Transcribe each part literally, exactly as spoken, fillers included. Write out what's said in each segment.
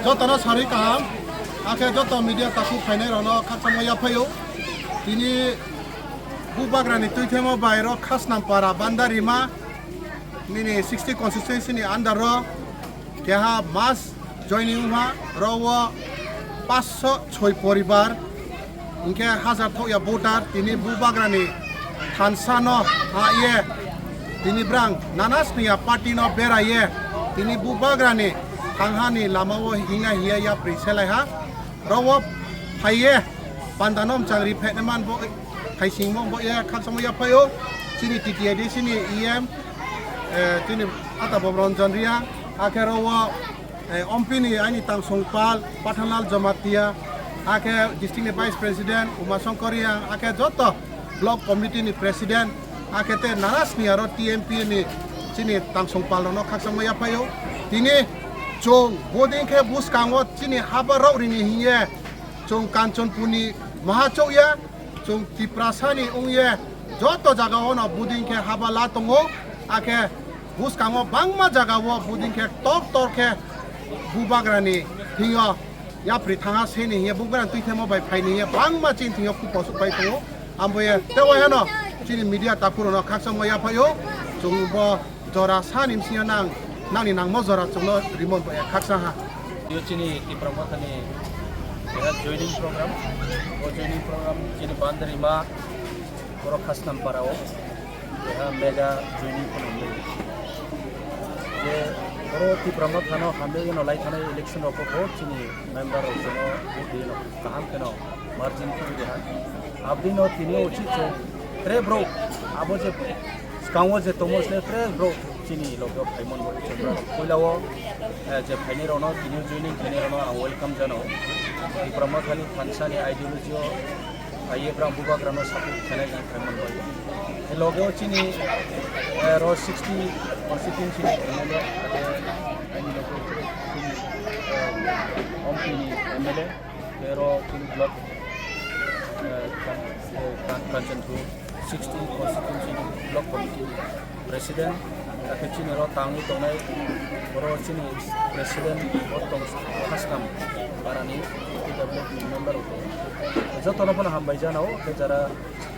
Jotono sarwi kaham, akhe joto media takhuk phainai rokno khakchangma yaphaio. Tini Bubagrani twithemo bai rok Khasnampara Bandarima nini sixty constituency ni under o keha mass joining wngha, oro o paanch sho choi poribar, hinkhe hajar thokya voter tini Bubagrani thansa no ha ye tini brang nanas niya party no bera ye tini Bubagrani thangha ni lama o hingna hiya yapri selai ha. Oro o phai ye panda no mchang ri phai man bo khai sing bo bo ye khakchangma yaphaio chini T T A D C ni E M, eh, chini Ata Bob Ranjan Reang, akhe oro o eh, ompini aini tangsong pal, Pathanlal Jamatia, akhe district ni vice president, Uma Shankar Reang, akhe joto block committee ni president, akhe te nanas ni aro T M P ni chini tangsong pal rokno khakchangma yaphaio. Tini chwng bodin khe bwskango chini haba rok rini hiye chwng Kanchanpur ni maha chokya. Chwng Tiprasani wngye joto jagao no buding khe haba la tongo, akhe bwskango bangma jagao buding khe tor tor khe Bubagrani thwngyo yapri thangha seni hiye Bubagrani twithemo bai phaini hiye bangma chini thwngyo kuposuk pai tongo. Amboye tei waihano chini media takhurokno khakchangma yaphaio, chwng bo jora sani bisingo nang, nangni nangma jora chwngno rimon bai khaksa ha. Yo chini Tipra Mothani keha joining program, o joining program chini Bandarima, borok Khasnampara o keha mega joining kheno nung. Je borok Tipra Mothano hamjagwi no lai thanai election rok o chini member rok jono vote rino kaham kheno margin twi deha. Abdino tini uchi chwng tre bro abo je skango je tomo se tre bro chini logo phaimon bo chwng bro. Puila o, eh, je phaini rokno tini joining khaini rokno ang welcome janao. Tipra Mothani thansa ni ideology o phaiye bro Bubagrano support khainai jang phaimon bo. Logo chini, eh, ro sixty constituency ni M L A ade ani logo chini, eh, ompini M L A. Tero chini block, eh, Kan-, eh, Kan-, Kanchanpur sixteen constituency ni block committee ni president, akhe chini ro tangwi tongnai boro chini president bo tong Khasnam parani P W D member rok tongo. Jotono phano hambai janao, khe jara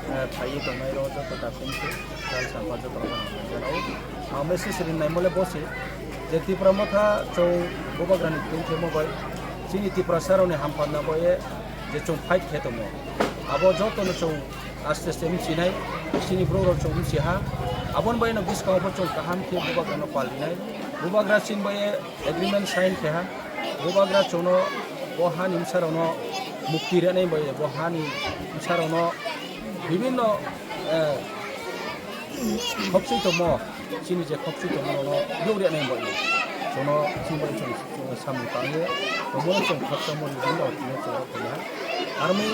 eh, phaiwi tongnai rok joto dakhum khe chal sampha joto rok no janao. Ang message rinai mole bo se je Tipra Motha chwng Bubagrani tongthemo bai chini Tiprasa rokni hampatna bai je chwng fight khe tongo. Abo joto no chwng aste aste mchinai, chini borok rok chwng mchiha. Aboni bai no bwskango bo chwng kaham khe Bubagrano pal rinai. Bubagra chini bai agreement sign khe ha. Bubagra chwngno bo hani bwsarokno mukti rwnai bai bo hani bwsarokno bibinno, eh, khopsoi tongmo, chini je khopsoi tongmo rokno yok rwnai bai chwngno chini bai chwng, chwng samung tangwi tongmo chwng khakchangmo ni bini rok tini chwng rok tongha. Aroni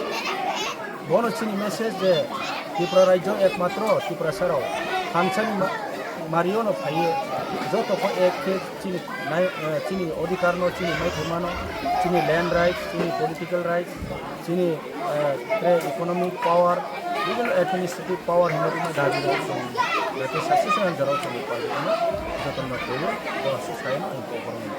bono chini message je Tripura rajyo ekmatro Tiprasa rok thansani ma-, mario no phaiwi joto kho ek khe chini nai, eh, chini odhikar no, chini maithai mano, chini land rights, chini political rights, chini, eh, tre economic power, even administrative power hinwi rwma dabi rok chwng, eh, tei success ni jorao chwng palwi rwma joto no twiwi borok se sai mano ang kok borok ni.